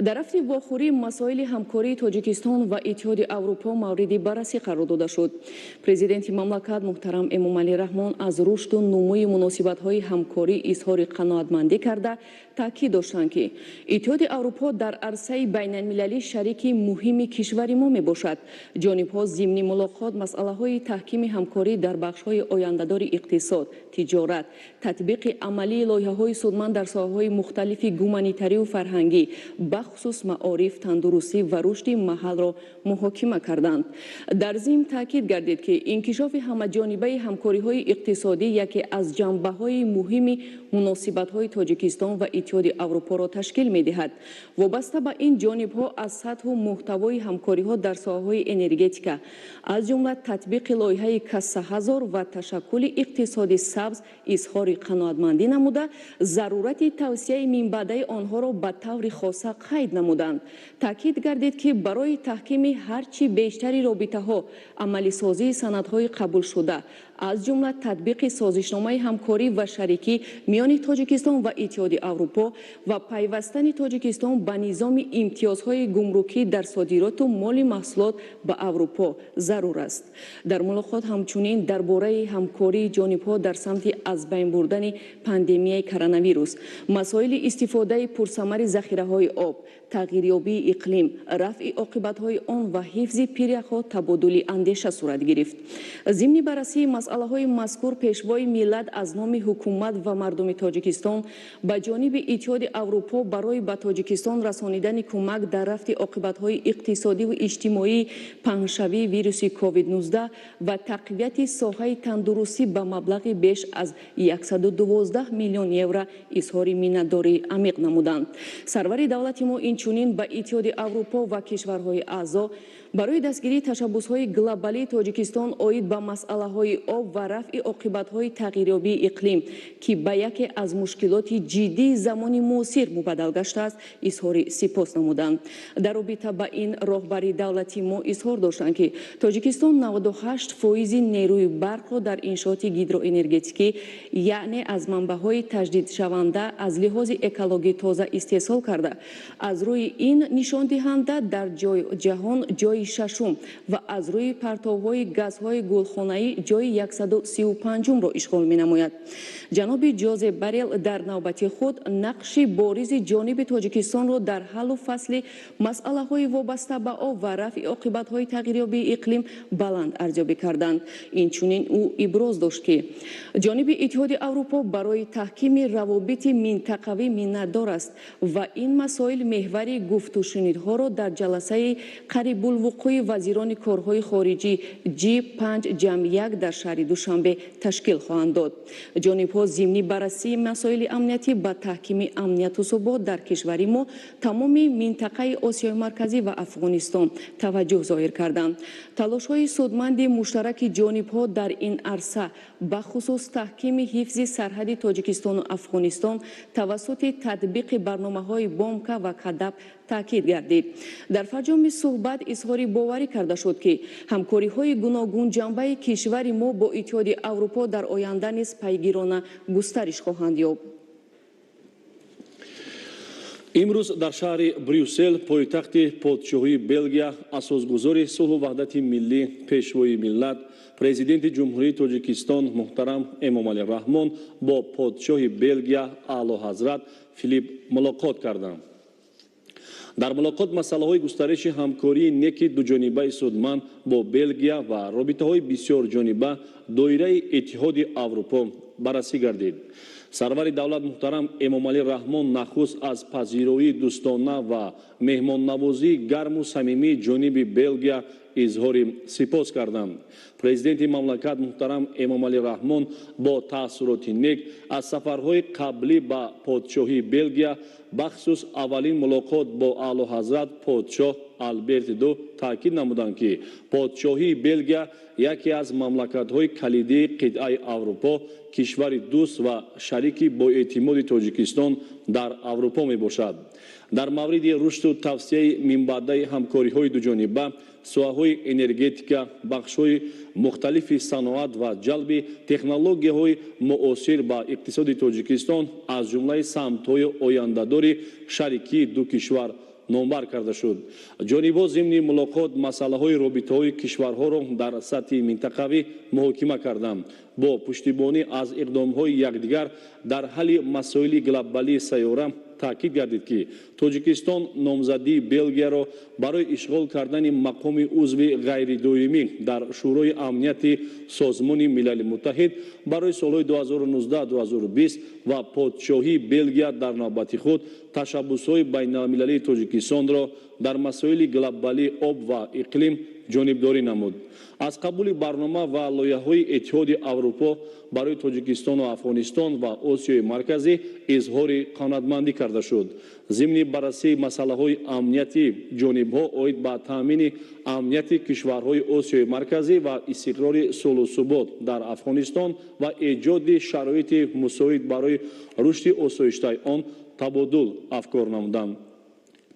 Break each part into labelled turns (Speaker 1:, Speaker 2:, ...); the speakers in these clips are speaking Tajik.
Speaker 1: Дар рафти вохӯрӣ масоили ҳамкории Тоҷикистон ва Иттиҳоди Аврупо мавриди баррасӣ қарор дода шуд. Президенти мамлакат муҳтарам Эмомалӣ Раҳмон аз рушду нумӯи муносибатҳои ҳамкорӣ изҳори қаноатмандӣ карда, таъкид доштанд, ки Иттиҳоди Аврупо дар арсаи байналмилалӣ шарики муҳими кишвари мо мебошад. Ҷонибҳо зимни мулоқот масъалаҳои таҳкими ҳамкорӣ дар бахшҳои ояндадори иқтисод, тиҷорат, татбиқи амалии лоиҳаҳои судманд дар соҳаҳои мухталифи гуманитарию фарҳангӣ, бахусус маориф, тандурустӣ ва рушди маҳалро муҳокима карданд. Дар зимн таъкид гардид, ки инкишофи ҳамаҷонибаи ҳамкориҳои иқтисодӣ яке аз ҷанбаҳои муҳими муносибатҳои Тоҷикистон ва Иттиҳоди Аврупоро ташкил медиҳад. Вобаста ба ин ҷонибҳо аз сатҳу муҳтавои ҳамкориҳо дар соҳаҳои энергетика, аз ҷумла татбиқи лоиҳаи Касса ҳазор ва ташаккули иқтисоди сабз изҳори қаноатмандӣ намуда, зарурати тавсияи минбаъдаи онҳоро ба таври хоса қайд намуданд. Таъкид гардид, ки барои таҳкими ҳарчи бештари робитаҳо, амалисозии санадҳои қабулшуда, аз ҷумла татбиқи созишномаи ҳамкорӣ ва шарикӣ миёни Тоҷикистон ва Иттиҳоди Аврупо ва пайвастани Тоҷикистон ба низоми имтиёзҳои гумрукӣ дар содироту моли маҳсулот ба Аврупо зарур аст. Дар мулоқот ҳамчунин дар бораи ҳамкории ҷонибҳо дар самти аз байн бурдани пандемияи коронавирус, масоили истифодаи пурсамари захираҳои об, тағйирёбии иқлим, рафъи оқибатҳои он ва ҳифзи пиряхҳо табодули андеша сурат гирифт. Зимни баррасии масъалаҳои мазкур Пешвои миллат аз номи ҳукумат ва мардуми Тоҷикистон ба ҷониби Иттиҳоди Аврупо барои ба Тоҷикистон расонидани кӯмак дар рафти оқибатҳои иқтисодиву иҷтимоии паҳншавии вируси COVID-19 ва тақвияти соҳаи тандурустӣ ба маблағи беш аз 112 миллион евро изҳори миннатдории амиқ намуданд. Сарвари давлати мо инчунин ба Иттиҳоди Аврупо ва кишварҳои аъзо барои дастгирии ташаббусҳои глобалии Тоҷикистон оид ба масъалаҳои об ва рафъи оқибатҳои тағйирёбии иқлим, ки ба яке аз мушкилоти ҷиддии замони муосир мубаддал гаштааст, изҳори сипос намуданд. Дар робита ба ин роҳбари давлати мо изҳор доштанд, ки Тоҷикистон 98% нерӯи барқро дар иншооти гидроэнергетикӣ, яъне аз манбаъҳои таҷдидшаванда аз лиҳози экологӣ тоза истеҳсол карда, аз рӯи ин нишондиҳанда дар ҷаҳон ҷойи шашум ва аз рӯи партовҳои газҳои гулхонаӣ ҷойи 135-умро ишғол менамояд. Ҷаноби Ҷозеп Боррел дар навбати худ нақши боризи ҷониби Тоҷикистонро дар ҳаллу фасли масъалаҳои вобаста ба об ва рафъи оқибатҳои тағйирёбии иқлим баланд арзёбӣ карданд. Инчунин ӯ иброз дошт, ки ҷониби Иттиҳоди Аврупо барои таҳкими равобити минтақавӣ миннатдор аст ва ин масоил меҳвари гуфтушунидҳоро дар ҷаласаи қарибулвуқӯи вазирони корҳои хориҷӣ G5+1 дар шаҳри Душанбе ташкил хоҳанд дод. Ҷонибҳо зимни баррасии масоили амниятӣ ба таҳкими амнияту субот дар кишвари мо, тамоми минтақаи Осиёи Марказӣ ва Афғонистон таваҷҷӯҳ зоҳир карданд. Талошҳои судманди муштараки ҷонибҳо дар ин арса, бахусус таҳкими ҳифзи сарҳади Тоҷикистону Афғонистон тавассути татбиқи барномаҳои Бомка ва Кадаб таъкид гардид. Дар фарҷоми суҳбат изҳори боварӣ карда шуд, ки ҳамкориҳои гуногунҷанбаи кишвари мо бо Иттиҳоди Аврупо дар оянда низ пайгирона густариш хоҳанд ёфт.
Speaker 2: Имрӯз дар шаҳри Брюссел, пойтахти подшоҳии Белгия, асосгузори сулҳу ваҳдати миллӣ, Пешвои миллат, Президенти Ҷумҳурии Тоҷикистон муҳтарам Эмомалӣ Раҳмон бо подшоҳи Белгия Аълоҳазрат Филипп мулоқот карданд. Дар мулоқот масъалаҳои густариши ҳамкории неки дуҷонибаи судманд бо Белгия ва робитаҳои бисёрҷониба доираи Иттиҳоди Аврупо баррасӣ гардид. Сарвари давлат муҳтарам Эмомалӣ Раҳмон нахуст аз пазироии дӯстона ва меҳмоннавозии гарму самимии ҷониби Белгия изҳори сипос карданд. Президенти мамлакат муҳтарам Эмомалӣ Раҳмон бо таассуроти нек аз сафарҳои қаблӣ ба подшоҳии Белгия, бахусус аввалин мулоқот бо Аълоҳазрат подшоҳ Алберти Ду, таъкид намуданд, ки подшоҳии Белгия яке аз мамлакатҳои калидии қитъаи Аврупо, кишвари дӯст ва шарики боэътимоди Тоҷикистон Дар Аврупо мебошад. Дар мавриди рушду тавсияи минбаъдаи ҳамкориҳои дуҷониба, соҳаҳои энергетика, бахшҳои мухталифи саноат ва ҷалби технологияҳои муосир ба иқтисоди Тоҷикистон аз ҷумлаи самтҳои ояндадори шарикии ду кишвар номбар карда шуд. Ҷонибҳо зимни мулоқот масъалаҳои робитаҳои кишварҳоро дар сатҳи минтақавӣ муҳокима карданд. Бо пуштибонӣ аз иқдомҳои якдигар дар ҳалли масоили глобалии сайёра таъкид гардид, ки Тоҷикистон номзадии Белгияро барои ишғол кардани мақоми узви ғайридоимӣ дар Шӯрои амнияти Созмони Милали Муттаҳид барои солҳои 2019-2020 ва Подшоҳии Белгия дар навбати худ ташаббусҳои байналмилалии Тоҷикистонро дар масоили глобалии об ва иқлим ҷонибдорӣ намуд. Аз қабули барнома ва лоиҳаҳои Иттиҳоди Аврупо барои Тоҷикистону Афғонистон ва Осиёи Марказӣ изҳори қаноатмандӣ карда шуд. Зимни баррасии масъалаҳои амниятӣ, ҷонибҳо оид ба таъмини амнияти кишварҳои Осиёи Марказӣ ва истиқрори сулҳу субот дар Афғонистон ва эҷоди шароити мусоид барои рушди осоиштаи он табодул афкор намуданд.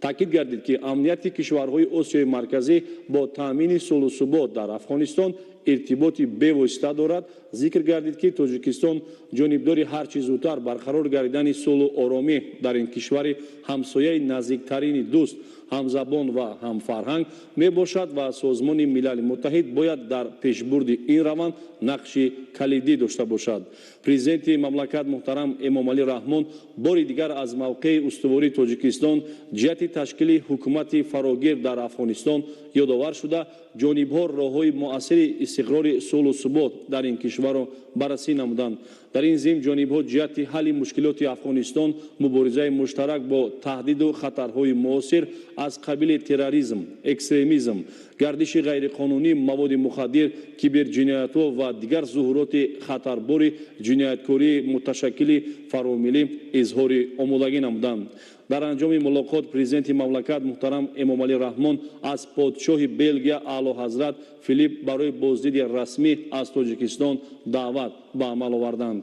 Speaker 2: Таъкид гардид, ки амнияти кишварҳои Осиёи Марказӣ бо таъмини сулҳу субот дар Афғонистон иртиботи бевосита дорад. Зикр гардид, ки Тоҷикистон ҷонибдори ҳар чӣ зудтар барқарор гардидани сулҳу оромӣ дар ин кишвари ҳамсояи наздиктарини дӯст, ҳамзабон ва ҳамфарҳанг мебошад ва Созмони Милали Муттаҳид бояд дар пешбурди ин раванд нақши калидӣ дошта бошад. Президенти мамлакат муҳтарам Эмомалӣ Раҳмон бори дигар аз мавқеи устувории Тоҷикистон ҷиҳати ташкили ҳукумати фарогир дар Афғонистон ёдовар шуда, ҷонибҳо роҳҳои муассири истиқрори сулҳу субот дар ин кишварро баррасӣ намуданд. Дар ин зимн ҷонибҳо ҷиҳати ҳалли мушкилоти Афғонистон, муборизаи муштарак бо таҳдиду хатарҳои муосир аз қабили терроризм, экстремизм, гардиши ғайриқонунии маводи мухаддир, киберҷиноятҳо ва дигар зуҳуроти хатарбори ҷинояткории муташаккили фаромиллӣ изҳори омодагӣ намуданд. Дар анҷоми мулоқот президенти мамлакат муҳтарам Эмомалӣ Раҳмон аз подшоҳи Белгия Аълоҳазрат Филипп барои боздиди расмӣ аз Тоҷикистон даъват ба амал оварданд.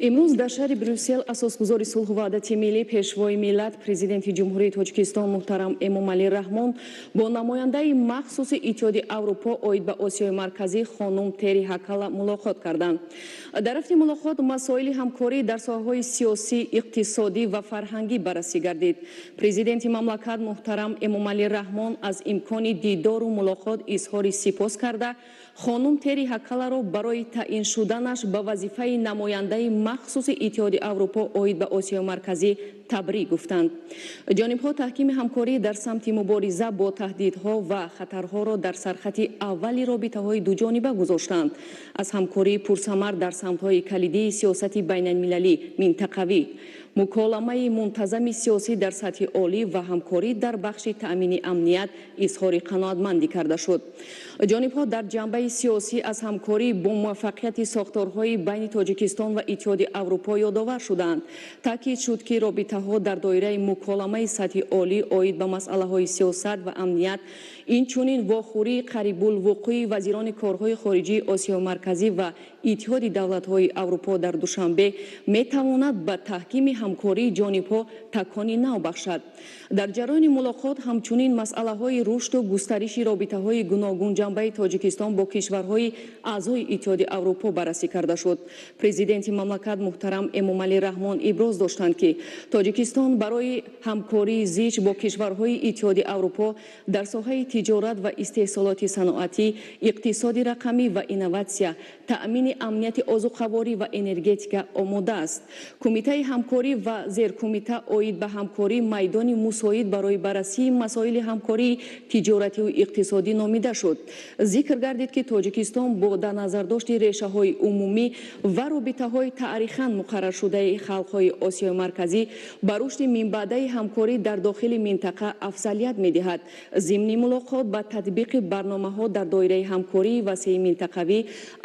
Speaker 1: Имрӯз дар шаҳри Брюссел асосгузори сулҳу ваҳдати миллӣ, пешвои миллат, Президенти Ҷумҳурии Тоҷикистон муҳтарам Эмомалӣ Раҳмон бо намояндаи махсуси Иттиҳоди Аврупо оид ба Осиёи Марказӣ хонум Тери Ҳакала мулоқот карданд. Дар рафти мулоқот масоили ҳамкорӣ дар соҳаҳои сиёсӣ, иқтисодӣ ва фарҳангӣ баррасӣ гардид. Президенти мамлакат муҳтарам Эмомалӣ Раҳмон аз имкони дидору мулоқот изҳори сипос карда, хонум Тери Ҳакаларо барои таъин шуданаш ба вазифаи намояндаи махсуси Иттиҳоди Аврупо оид ба Осиёи Марказӣ табрик гуфтанд. Ҷонибҳо таҳкими ҳамкорӣ дар самти мубориза бо таҳдидҳо ва хатарҳоро дар сархати аввали робитаҳои дуҷониба гузоштанд. Аз ҳамкории пурсамар дар самтҳои калидии сиёсати байналмилалӣ, минтақавӣ, муколамаи мунтазами сиёсӣ дар сатҳи олӣ ва ҳамкорӣ дар бахши таъмини амният изҳори қаноатмандӣ карда шуд. Ҷонибҳо дар ҷанбаи сиёсӣ аз ҳамкорӣ бо муваффақияти сохторҳои байни Тоҷикистон ва Иттиҳоди Аврупо ёдовар шуданд. Таъкид шуд, ки робитаҳо дар доираи муколамаи сатҳи олӣ оид ба масъалаҳои сиёсат ва амният, инчунин вохӯрии қарибулвуқӯи вазирони корҳои хориҷии Осиёи Марказӣ ва Иттиҳоди давлатҳои Аврупо дар Душанбе метавонад ба таҳкими ҳамкории ҷонибҳо такони нав бахшад. Дар ҷараёни мулоқот ҳамчунин масъалаҳои рушду густариши робитаҳои гуногунҷанбаи Тоҷикистон бо кишварҳои аъзои Иттиҳоди Аврупо баррасӣ карда шуд. Президенти мамлакат муҳтарам Эмомалӣ Раҳмон иброз доштанд, ки Тоҷикистон барои ҳамкории зич бо кишварҳои Иттиҳоди Аврупо дар соҳаи тиҷорат ва истеҳсолоти саноатӣ, иқтисоди рақамӣ ва инноватсия, таъмини амнияти озуқаворӣ ва энергетика омода аст. Кумитаи ҳамкорӣ ва зеркумита оид ба ҳамкорӣ майдони мусоид барои баррасии масоили ҳамкории тиҷоративу иқтисодӣ номида шуд. Зикр гардид, ки Тоҷикистон бо дар назардошти решаҳои умумӣ ва робитаҳои таърихан муқарраршудаи халқҳои Осиёи Марказӣ ба рушди минбаъдаи ҳамкорӣ дар дохили минтақа афзалият медиҳад. Зимни мулоқот ба татбиқи барномаҳо дар доираи ҳамкории васеи минтақавӣ,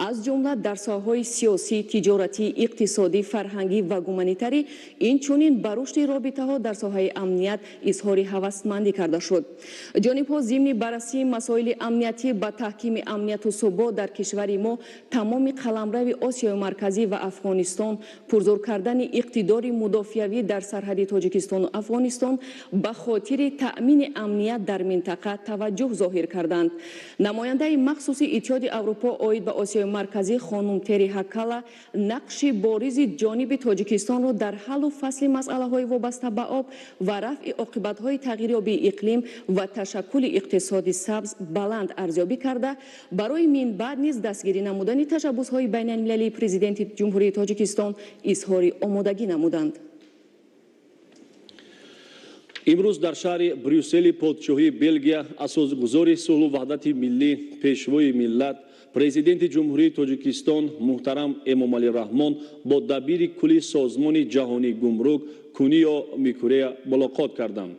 Speaker 1: аз ҷумла дар соҳаҳои сиёсӣ, тиҷоратӣ, иқтисодӣ, фарҳангӣ ва гуманитарӣ Инчунин ба рушди робитаҳо дар соҳаи амният изҳори ҳавасмандӣ карда шуд. Ҷонибҳо зимни баррасии масоили амниятӣ ба таҳкими амнияту субот дар кишвари мо, тамоми қаламрави Осиёи Марказӣ ва Афғонистон, пурзур кардани иқтидори мудофиавӣ дар сарҳади Тоҷикистону Афғонистон ба хотири таъмини амният дар минтақа таваҷҷӯҳ зоҳир карданд. Намояндаи махсуси Иттиҳоди Аврупо оид ба Осиёи Марказӣ хонум Тери Ҳакала нақши боризи ҷониби Тоҷикистонро дар ҳаллу фасли масъалаҳои вобаста ба об ва рафъи оқибатҳои тағйирёбии иқлим ва ташаккули иқтисоди сабз баланд арзёбӣ карда, барои минбаъд низ дастгирӣ намудани ташаббусҳои байналмилалии Президенти Ҷумҳурии Тоҷикистон изҳори омодагӣ намуданд.
Speaker 2: Имрӯз дар шаҳри Брюссели подшоҳии Белгия асосгузори сулҳу ваҳдати миллӣ, пешвои миллат, Президенти Ҷумҳурии Тоҷикистон муҳтарам Эмомалӣ Раҳмон бо дабири кулли Созмони ҷаҳонии гумрук Кунио Микурея мулоқот карданд.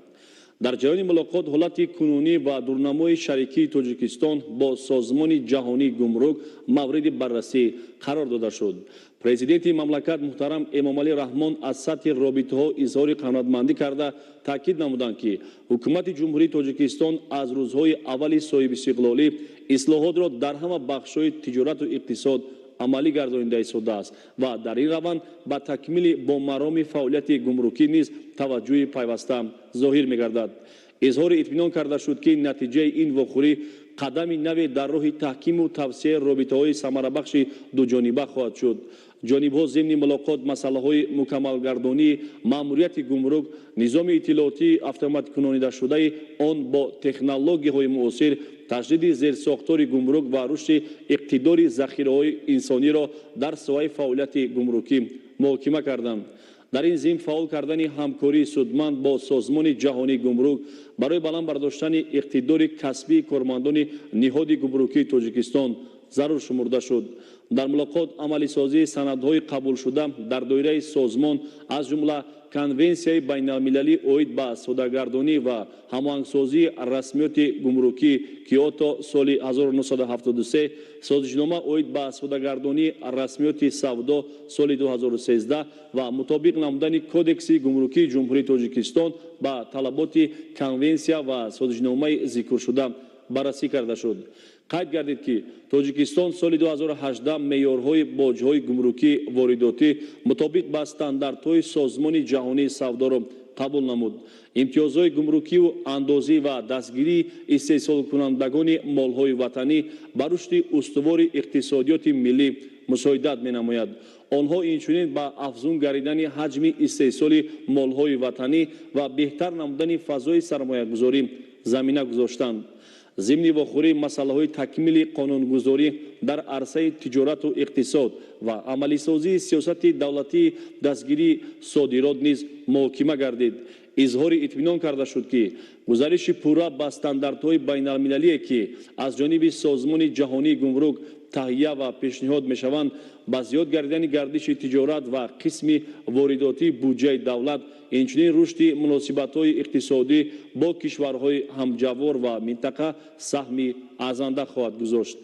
Speaker 2: Дар ҷараёни мулоқот ҳолати кунунӣ ва дурнамои шарикии Тоҷикистон бо Созмони ҷаҳонии гумрук мавриди баррасӣ қарор дода шуд. Президенти мамлакат муҳтарам Эмомалӣ Раҳмон аз сатҳи робитаҳо изҳори қаноатмандӣ карда, таъкид намуданд, ки Ҳукумати Ҷумҳурии Тоҷикистон аз рӯзҳои аввали соҳибистиқлолӣ ислоҳотро дар ҳама бахшҳои тиҷорату иқтисод амалӣ гардонида истодааст ва дар ин раванд ба такмили бомароми фаъолияти гумрукӣ низ таваҷҷӯҳи пайваста зоҳир мегардад. Изҳори итминон карда шуд, ки натиҷаи ин вохӯрӣ қадами наве дар роҳи таҳкиму тавсеаи робитаҳои самарабахши дуҷониба хоҳад шуд. Ҷонибҳо зимни мулоқот масъалаҳои мукаммалгардонии маъмурияти гумрук, низоми иттилоотии автоматкунонидашудаи он бо технологияҳои муосир, таҷдиди зерсохтори гумрук ва рушди иқтидори захираҳои инсониро дар соҳаи фаъолияти гумрукӣ муҳокима карданд. Дар ин зимн фаъол кардани ҳамкории судманд бо Созмони ҷаҳонии гумрук барои баланд бардоштани иқтидори касбии кормандони ниҳоди гумрукии Тоҷикистон зарур шумурда шуд. Дар мулоқот амалисозии санадҳои қабулшуда дар доираи созмон, аз ҷумла Конвенсияи байналмилалӣ оид ба содагардонӣ ва ҳамоҳангсозии расмиёти гумрукии Киото соли 1973, созишнома оид ба содагардонии расмиёти савдо соли 2013 ва мутобиқ намудани Кодекси гумрукии Ҷумҳурии Тоҷикистон ба талаботи конвенсия ва созишномаи зикршуда баррасӣ карда шуд. Қайд гардид, ки Тоҷикистон соли 2018 меъёрҳои боҷҳои гумрукии воридотӣ мутобиқ ба стандартҳои Созмони ҷаҳонии савдоро қабул намуд. Имтиёзҳои гумрукию андозӣ ва дастгирии истеҳсолкунандагони молҳои ватанӣ ба рушди устувори иқтисодиёти миллӣ мусоидат менамояд. Онҳо инчунин ба афзун гардидани ҳаҷми истеҳсоли молҳои ватанӣ ва беҳтар намудани фазои сармоягузорӣ замина гузоштанд. Зимни вохӯрӣ масъалаҳои такмили қонунгузорӣ дар арсаи тиҷорату иқтисод ва амалисозии сиёсати давлатии дастгирии содирот низ муҳокима гардид. Изҳори итминон карда шуд, ки гузариши пурра ба стандартҳои байналмилалие, ки аз ҷониби Созмони ҷаҳонии гумрук таҳия ва пешниҳод мешаванд, ба зиёд гардидани гардиши тиҷорат ва қисми воридотии буҷаи давлат, инчунин рушди муносибатҳои иқтисодӣ бо кишварҳои ҳамҷавор ва минтақа саҳми арзанда хоҳад гузошт.